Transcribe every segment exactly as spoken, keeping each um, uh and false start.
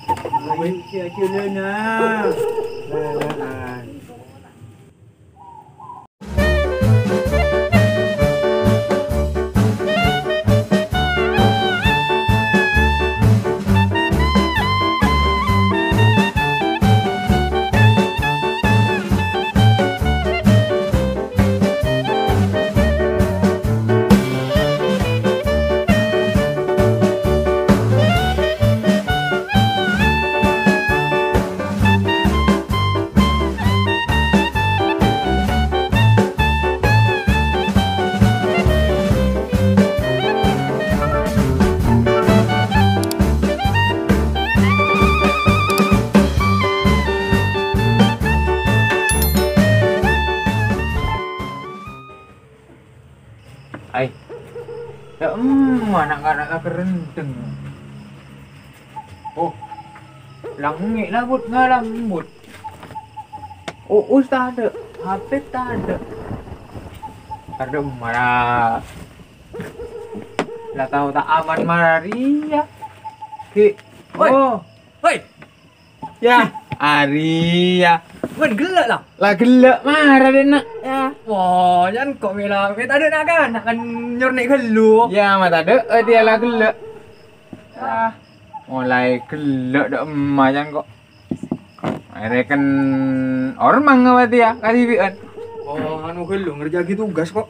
Ayo, ayo, ayo, Lena. Lena. Ai. Ya, em, anak-anak la kerendeng. Oh. Langnge' la but ngalambut. Uus tadâ', Hafid tadâ'. Tadâ' mara. La tao ta' aman mara rèya. Ki. Woi. Oh. Woi. Ya, arèya. Mon ghellâ' la? La ghellâ' mara dâ' enna'. Ya. Wah, yan kok mèla, mè' tadâ' na'-kana' kan nyorne' ghâllu. Ya, ma' tadâ', eh, dia la ghellâ'. Ah, molaè ghellâ' dâ' emma yan kok. Arèken ormang apa dia, kadhibi'ân. Oh, anu ghâllu ngerja'aghi tugas kok.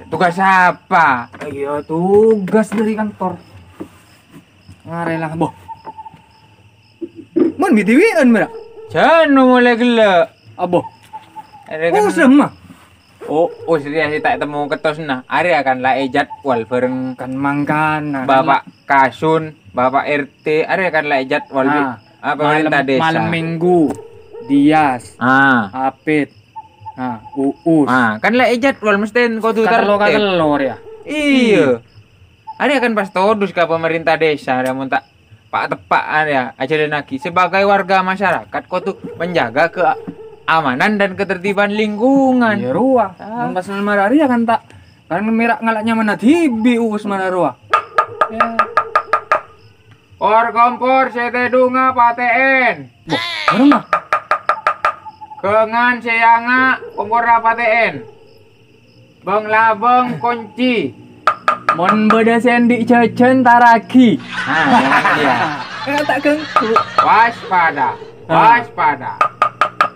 Tugas apa? Iya, tugas dari kantor. Ngarè la, boh. Mon bi' dhibi'ân, mèra? Jhân molaè ghellâ'. Abo. Arè kan Uus dâ' emma? Oh, Uus rèya sè ta' ètemmo kettosna. Arèya kan la èjadwal bhâreng Kan mangkana, kan Bapak la- Kasun, Bapak R T. Arèya kan la èjadwal bi' Ah, apa, malem, pemerintah desa. Malem Minggu. Dias. Ah. Apit. Ah, Uus. Ah, kan la èjadwal mestè kodhu Kan tertib. Tello-tello rèya. Iyâ. Arèya kan pas todus ka pemerintah desa, arèya mon ta' pa'-teppa'an ya, ajhâlânnaghi. Sebagai warga masyarakat, kodhu menjaga keamanan dan ketertiban lingkungan. Iyâ, rowa. Ah. Mon pas mara rèya kan ta', kan mèra ngala' nyamana dhibi' Uus mara rowa. Ya. Por-kompor sè tèdungnga patè'èn. Boh, bârâmma? Ghângan sè èyanga' komporra patè'èn. Bâng-labâng konci. Mon bâdâ sè andi' jhâjhân, tarraghi. Nah, iyâ. Eh, ta' ganggu. Waspada. Ah. Waspada.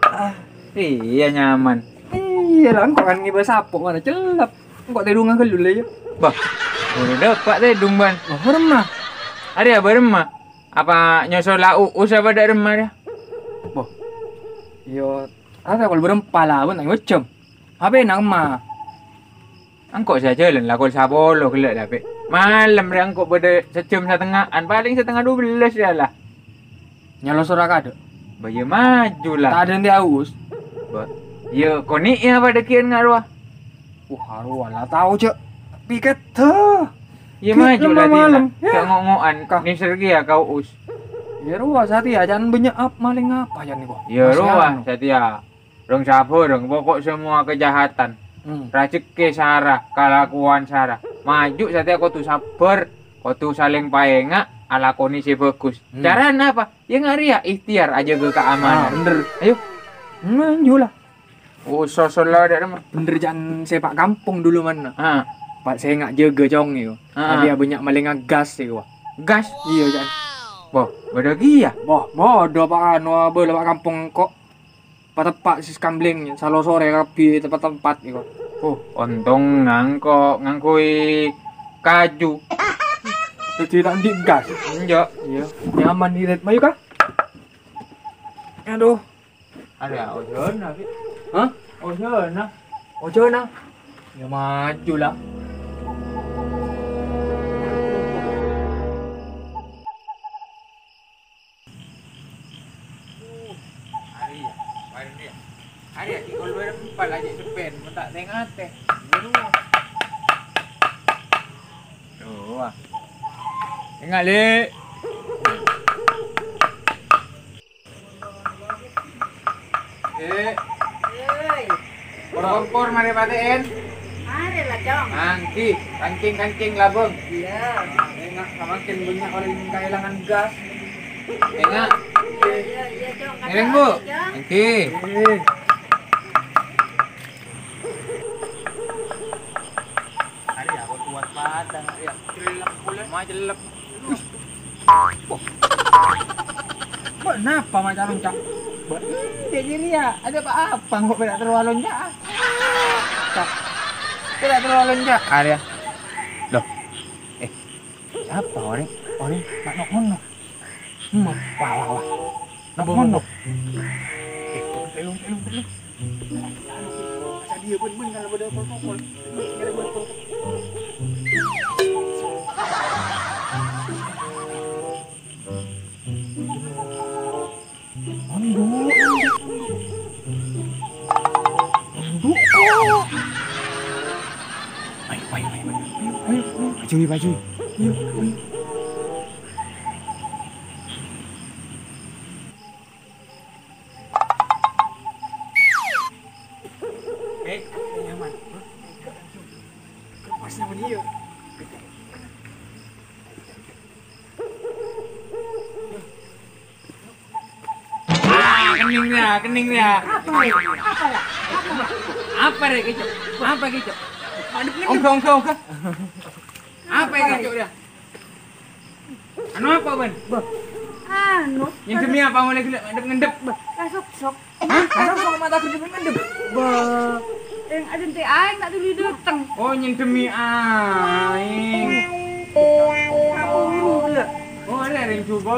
Ah. Iyâ, nyaman. Iyâ, la engko' kan ngibâ sapo' mara cellep. Engko' tèdungnga ghâllu la, yâ. Bah, buru dâpa' tèdung, bân. Bah, bârâmma? Arèya bârâmma? Apa nyosola Uus apa dâ' remma, rèya? Boh. Iyâ, arèya kol bârâmpa la, bân ta' ngojhâm. H P-na kemma? Engko' sè ajhâlân la kol sapolo ghellâ' tapè. Malem rè engko' bâdâ sajjhâm satenga'an, palèng satengnga dubellâs rèya la. Nyalosora kadâ'. Bâ iyâ maju la. Ta' adâ' andi' Uus. Bâ, iyâ konè'è apa dâgghi'ân nga' rowa. Wah, arowa la tao, Cak. Pikèt, ha. Iyâ maju la dina. Malem, yâ. Cak ngo'-ngo'an, nèser kèya ka Uus. Iyâ rowa satèya, can bânnya' ap-, malèng apa can nèko? Iyâ rowa satèya. Rèng sabhâreng, pokok semua kejahatan, hmm, rajhekkè sara, kalakowan sara. Maju satèya kodhu sabbhâr, kodhu salèng paènga', alakonè sè bhâghus. Hmm. Carana apa? Yâ nga' rèya, ikhtiar ajâgâ kaamanan. Ah, bhender. Ayo. Maju la. Oh, sosol la dâ' remma. Bhender can sè pa' kampong dulu manna. Ah. Pa' sènga' jâgâ cong iyâ. Ah. Arèya bânnya' malèngnga gas iyâ. Gas? Iyâ, can. Boh, bâdâ kèya? Boh, bâdâ pa' anu, abâlâ pa' kampong engko'. Pa-teppa' sè skamblèng, salo sorè kabbhi tempat-tempat iyâ. Oh, ontong nangko' ngangghuy kaju. Dhâddhi ta' andi' gas. Enjâ'. Iyâ, nyaman irit. Mayu, Ka. Aduh. Arèya, ojhâna, Pi. Hah? Ojhâna. Ojhâna? Yâ, maju la. Arèya, arèya. Arèya, di kolbèr empat lagi sepen, mon ta' tè-ngatè. Aduh, wah. Enga', Lè'. Eh. Hei. Kompor-kompor marè patè'èn. Marè la, Cong. Ngangghi, kancèng-kancèng labâng. Iyâ. Enga' samangkèn bânnya' orèng kaèlangan gas. Enggak. Ngiring, Bu. Oke. Hari ya, aku kuat padang, ya. Celep, boleh. Ma celep. Mbok napa maca lonca'? Mbok, ente diri ya, ada apa-apa, kok pera' terus lonca'? Cak. Pera' terus lonca', Arya. Loh. Eh, siapa orèng? Orèng mak nok-monok. Hmm, wah, wah, wah. Nok-monok. Eh, telung, telung, telung. Masa dia ben-ben kalau ada protokol. Aduh, aduh. Ayo, ayo, ayo, ayo, ayo, ayo, ayo. Maju, maju. Ayo, ayo. Eh, nyaman. Pas nyaman iya. Ah, kening ya, kening ya. Apa ya? Apa ya? Apa ya? Apa gitu? Apa gitu? Madep ngendep. Ongga, ongga, ongga. Apa ya, Cok, ya? Anu apa, Ben? Bah. Anu. Nyendemi apa mulai gila ngendep-ngendep? Bah, kasok-sok. Hah? Kasok-sok mata gede ngendep. Bah. Yang ada nanti aing tak tuli dateng. Oh, nyendemi aing. Kamu ini gila. Oh, ada yang coba.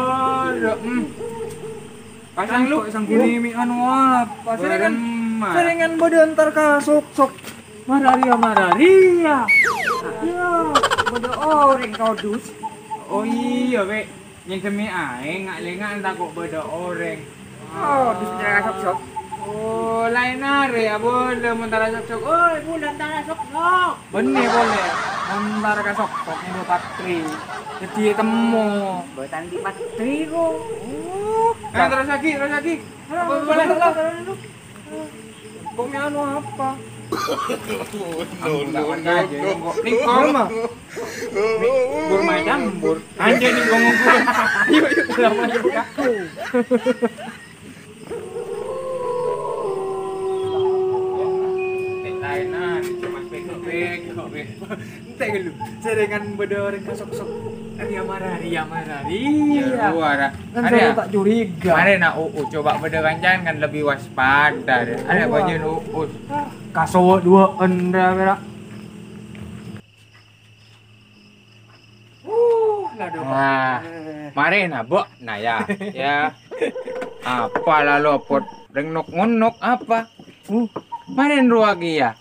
Hmm. Pasang lu. Kok sang gini mi anu apa? Seringan, seringan bodo antar kasok-sok. Mararia, mararia. Ya, bodo orèng kau dus. Oh iya, Wek. Nyendemi aing, nga' lenga' enta kok bodo orèng. Oh, dus tara sok-sok. Oh, laèn arè ya, boleh mon tara sok-sok. Oi, bulan tara sok-sok. Benne boleh. Mon tara ka sok-sok, Ibu Patri. Jadi temu. Buatan di Patri kok. Oh. Eh, terus lagi, terus lagi. Apa boleh? Bongnya anu apa? No, no, no, no. Ning kok. Ning kok. Bur macam bur. Anjing ning kok. Yuk, yuk, lama juga. Lain-lain, cuma bego-bego. Ente' gelu, seringan bodo orèng kasok-sok. Ria mara, ria mara, ria. Ya, luar, ah. Kan saya tak curiga. Mare na, oh, oh, coba bodo kancaan kan lebih waspada, deh. Ada apa, Jun? Oh, oh. Kasowo dua endra, pera. Uh, aduh. Nah, mare na, Bok. Nah, ya. Ya. Apa lalu, Pot? Reng nok-ngonok apa? Uh, maren rowa kèya.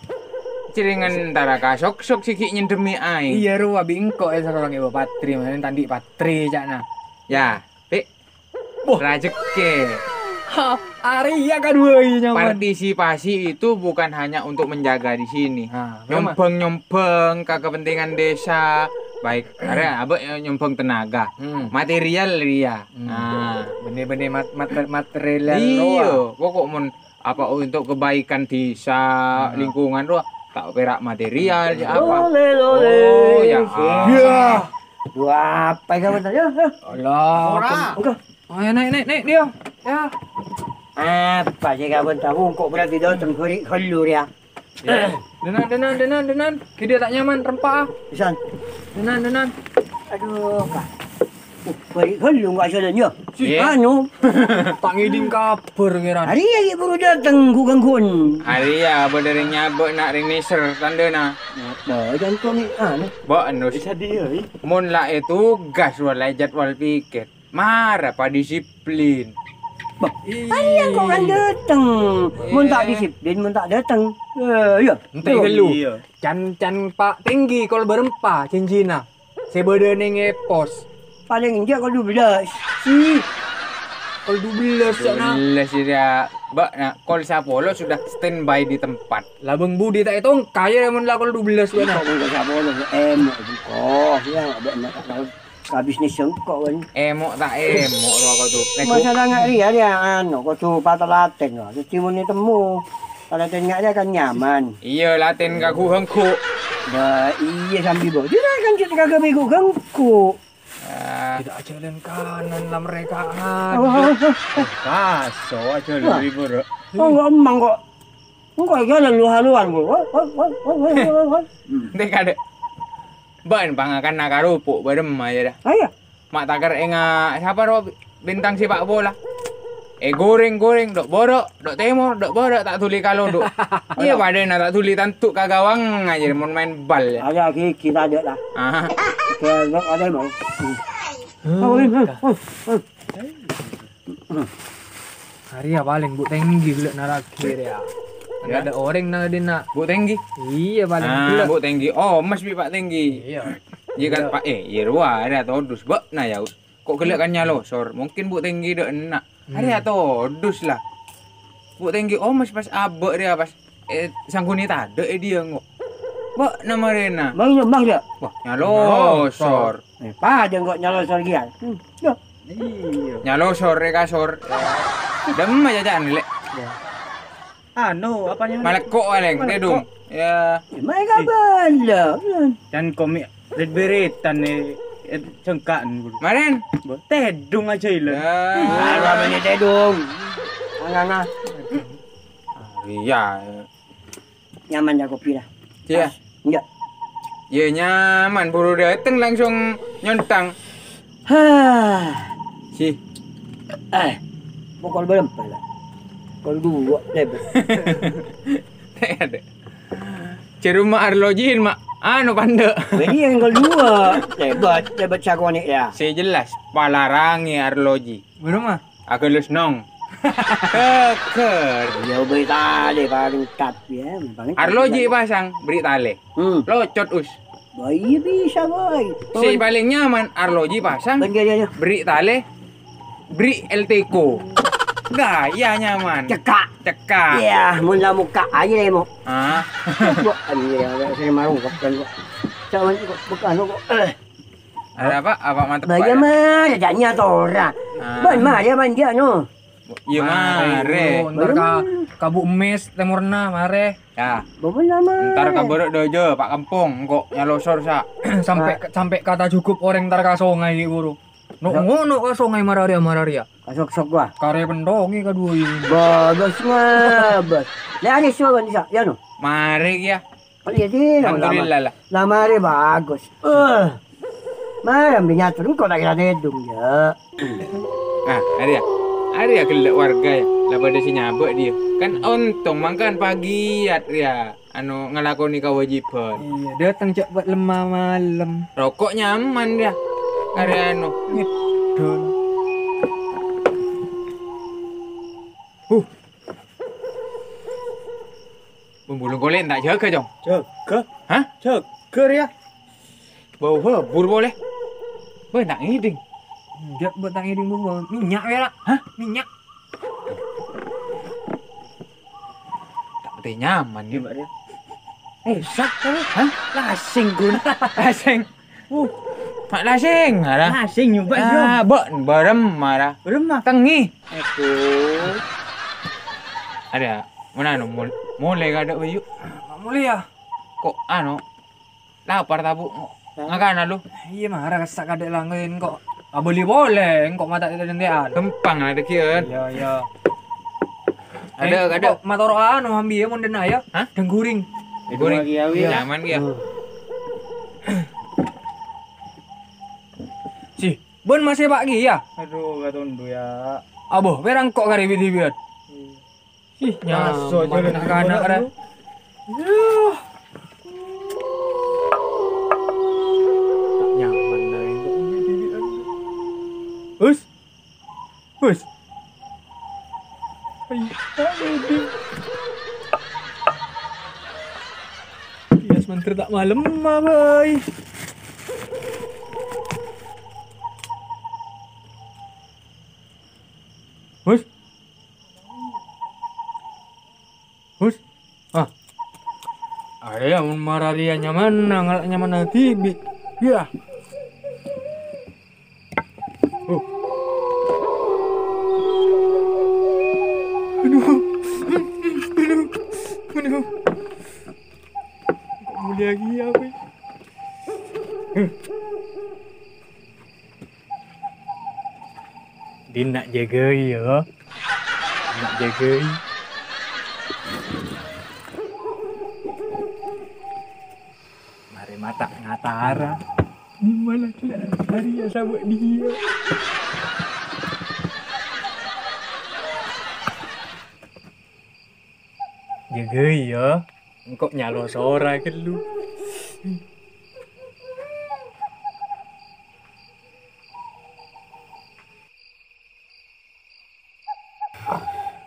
Cèrengan entara ka sok-sok sè ghi' nyendhemmi aèng. Iyâ, rowa bi' engko' èsarong Ibu Patri, maren ta' andi' patri, ca'na. Yâ, Pi'. Wah. Rajhekkè. Ha, arèya kaduwâ nyaman. Partisipasi itu bukan hanya untuk menjaga di sini. Nah, memang. Nyombhâng-nyombhâng ka kepentingan desa, baik arèya abâ' nyombhâng tenaga, hmm, material rèya. Hmm. Nah. Bânnè-bânnè mat-, mat-, material rowa. Iyâ, pokok mon apa untuk kebaikan desa, lingkungan rowa, ta' pèra' material, ya apa? Lole, lole. Oh, ya. Yâ. Dua apa ya, kawan? Ya, ya. Allah. Ora. Enggak. Oh, ya, naik, naik, naik dia. Ya. Apa sih, kawan? Tahu kok berarti dia tengkorik helur ya. Ya. Denan, denan, denan, denan. Kèya ta' nyaman, rempa', ah. Pisan. Denan, denan. Aduh, Kak. Oh, balik dulu nggak jalan ya? Si anu. Ta' ngèdhing kabhâr, ngèran. Arèya, yâ, buru dâteng, ghu-gangghun. Arèya, bâdâ rèng nyabâ' na' rèng nèser, tandhâna. Apa, jangan kok ngè-, anu. Mbok Enus. Bisa dia, ih. Mon la ètugas, wala jadwal piket. Mara padisiplin. Bah, arèya kok kan dâteng. Mon ta' disiplin, mon ta' dâteng. Eh, iyâ. Ente' ghâllu. Iyâ. Can, can Pa' Tèngghi kol bârâmpa janjina. Sè bâdâ neng è pos. Palèng enjâ' kol dubellâs. Si. Kol dubellâs, ca'na. Dubellâs, iyâ. Mbok, na, kol sapolo sudah standby di tempat. Labâng budi ta' ètongka, yâ, mon la kol dubellâs, bâ'na. Kok kol sapolo, èmo', kok, yâ, bâ'na ta' tao. Kabisnis sèngko', kan. Èmo' ta' èmo', rowa kodhu. Masalah nga' rèya, rèya, anu, kodhu patalaten, wah. Dhâddhi, mon ètemmo, talaten nga' rèya kan nyaman. Iyâ, laten ka ghu-ganggu. Bah, iyâ, sambi bâdâ kan cè' ka ghu-ganggu. Ah, Tidak jalan kanan lah mereka. Aduh. Kaso aja lu libur. Oh, enggak emang kok. Engko' jalan lu haluan, Bu. Woi, woi, woi, woi, woi, woi, woi. Ente kade. Ban pangakan nakarupo' barem aja dah. Ayo. Ma' taker enga' sapa ro bintang sepak bola. Eh, goreng-goreng, dok boro', dok temor, dok boro', ta' duli kalodo. Iya, padahal ta' duli tantu ka gawang aja mon main bal ya. Ada gigi tadi lah. Aha. Oke, dok ada mau. Hmm. Oh, ini, oh, oh, oh. Arèya palèng Bu' Tenggi gellâ' naraghi rèya. Ya. Ada orèng nang dina. Bu' Tenggi? Iyâ, palèng gellâ'. Bu' Tenggi. Oh, Mas bi' Pak Tenggi. Iyâ. Iyâ kan, Pak, eh, iyâ rowa, arèya todus. Bâ'na ya, kok gellâ' kan nyalosor. Mungkin Bu' Tenggi dâ' enna'. Hmm. Arèya todus lah. Bu' Tenggi, oh, Mas pas abâ' rèya pas, eh, sangguni tadâ' è diyâ, ngo. Bâ'na marèna. Bang, Bang, ya? Wah, nyalosor. Eh, padâ engko' nyalosor kèya. Hmm, yo. Iyâ. Nyalosor è kasor. Dâmma jâjâ'ân, Lè'. Ya. Anu, apa namanya? Malekko' palèng, Malekko'. Tèdung. Ya. Mai ka bâlâ. Can komik rit-biritan nih, eh, cengka'an, bro. Marèn. Bo, tèdung aja ilèn. Ya. Ih, apa namanya tèdung? Anganga. Iyâ. Nyaman ya kopi lah. Iyâ. Pas. Enggak. Iyâ, nyaman, buru dâteng langsung nyontang. Hah. Si. Eh, pokol berempat lah. Pokol dua, lebar. Ada. Ceruma arloji, Mak. Anu, pandâ'. Jadi yang kedua, lebat, lebat sakone ya. Sè jelas, palarangè arloji. Buru mah? Agelus nong. Keker. Ya, beri tali paling tat, ya. Paling tat. Arloji paling pasang, beri tali. Hmm. Locot, Us. Wah, iya bisa, boy. Sè palèng nyaman, arloji pasang, beri tali, beri L T ko. Gaya nyaman. Cekak. Cekak. Iya, mun la muka aja deh, mo. Ah. Bo, iya, saya mau kok, kan, kok. Sama kok, bukan kok. Eh. Ada apa? Apa mantep, Pak, ya? Bagaimana? Jadinya tora. Ah. Ban, mah, ya, ban, dia, no. Iya, mare, mare. Buru. Entar ka, ka Bu Emis, Temorna, mare. Ya. Bapak nama? Entar ka Borok Dojo, Pak Kampung, engko' nyalosor, sa. Sampai, sampai kata cukup orang entar ka sungai, buru. No, ngono ka sungai mararia, mararia. Kasok-sok, wah. Kare pentongi kadua ini. Bagus, bagus. Lè, ada semua, Bang, bisa. Ya, no? Mare, ya. Oh, iya, sih, no, lama. Alhamdulillah, lah. Lama hari bagus. Eh. Mare, ambil nyatur, engko' tak kira tèdung, ya. Nah, arèya. Arèya gellâ' warga, ya. Lah padâ sè nyabâ' dia. Kan ontong mangkana pagiat, ya. Anu, ngalakonè kawâjibhân. Iya, dâteng jhâ' bâ' lemma malem. Roko' nyaman, ya. Arèya anu. Ngedul. Huh. Pembulung kolè' ta' jâgâ, Cong? Jâgâ. Hah? Jâgâ, ya. Bâu bâbur polè. Bâ, ta' ngèdhing. Enjâ', bâ, ta' ngèdhing bâu. Minyak, ya, La'? Hah? Minyak. Ta' patè nyaman, ya. Coba, ya. Eh, sak, ya. Hah? Lasing, Gun. Lasing. Uh, ma' lasing, ara. Lasing nyoba, yo. Ah, bâ', barem, ara. Barem, ah? Tengngi. Aduh. Ada, mana anu, mul-, mulai kada, Bayu? Mulai, ya? Kok, anu, lapar, tabu? Hah? Ngakana, lu? Iya, mara, kesak kada langgen, kok. Abali boleh, kok mata tidak dendean. Gampang lah, dekian. Iya, iya. Ada, eh, ada. Kok matoro anu, ambil ya, mon dena ya? Hah? Dengguring. Dengguring. Iya. Nyaman, ya? Hmm. Si, bun masih pagi, ya? Aduh, gak tundu, ya. Aboh, perang kok kari bidi-bidian? Iya. Ih, nyaman anak-anak, ra. Yuh. Tak nyaman, dah, untuk ini, ini, ini. Us. Us. Ayo, tak, ini. Bias menteri tak malem, ah, boy. Us. Hus. Ah. Arèya mon mara rèya nyamanna, ngala' nyamanna dhibi'. Yah. Oh. Aduh. Aduh. Aduh. Kok mulya kèya, kowe? Huh. Dinna' jâgâi, yâ. Dinna' jâgâi. Marè mata' ngatara. Dimma la arèya sabâ' dhiyâ. Jâgâi, yâ. Engko' nyalosora ghâllu.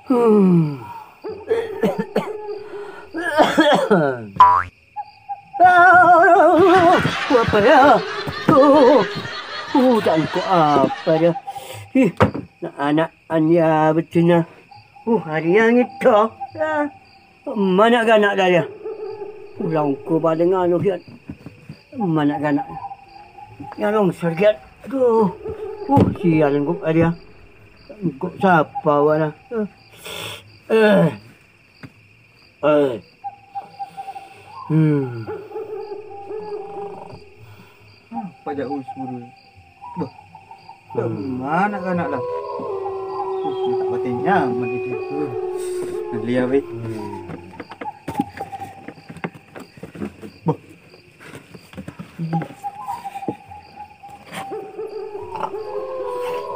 Hmm. Apa ya? Oh, oh, tangko apa ya? Ih, na'-ana'an ya betina. Uh, arèya ngèdhâ. Ah, mana kana' dâ' ya? Pulang ko paling anu, Giat. Mana kana'? Ya, longsor, Giat. Aduh. Uh, sial, engko' arèya. Engko' sapa, wala? Eh. Eh. Hmm. Apa jâ' us buru? Bâh. Hmm. Mana kana' la? Uh, ta' patè nyaman itu. Uh. Nah, liya, weh. Hmm. Bâh.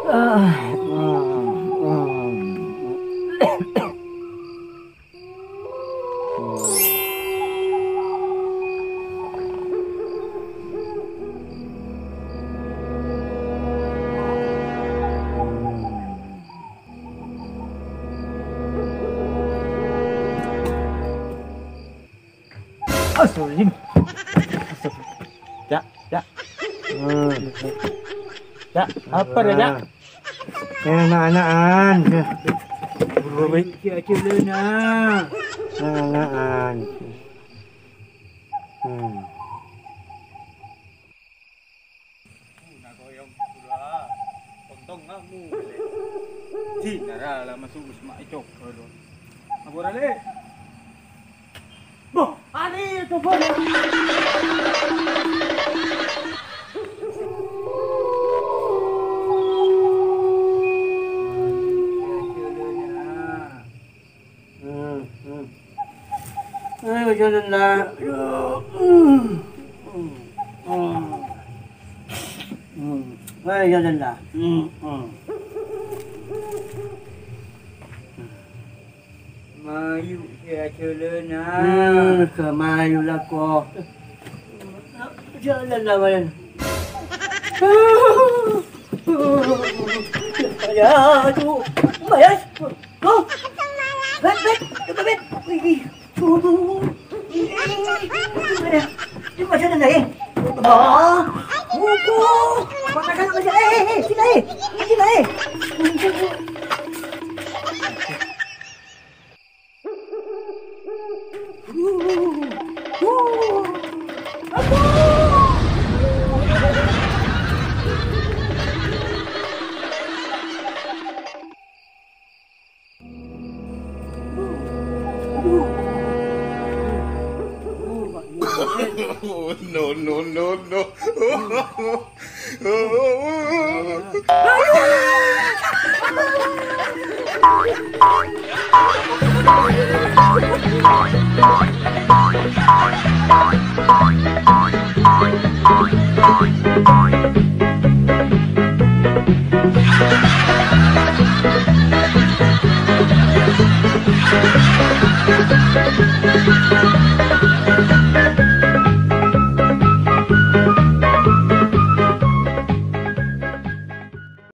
Ah, ah, ah. Astagfirullahaladzim. Astagfirullah. Cak, Cak. Hmm. Cak, apa ya, Cak? Enak-enakan. Buru, Bik. Cak, cak, lena. Enak-enakan. Hmm. Nakoyong pula. Ontong ngamu, Le. Ji, nara la masu' sema' eco, bro. Apa ora, Le? Boh, ari coba. Hmm, hmm. Ayo, jalan lah. Aduh. Hmm. Hmm. Hmm. Ayo, jalan lah. Hmm, hmm. Mayu, ya, jalan lah. Hmm, ke mayu lah, kok. Jalan lah, Mayan. Ya, aduh. Mayan. Oh! Bet, Bet! Bet, Bet! Wih, wih. Aduh. Ini masih ada, eh? Oh! Buku! Pakai sana masih, eh, eh, eh, sini, eh. Sini, eh. No, no, no, no.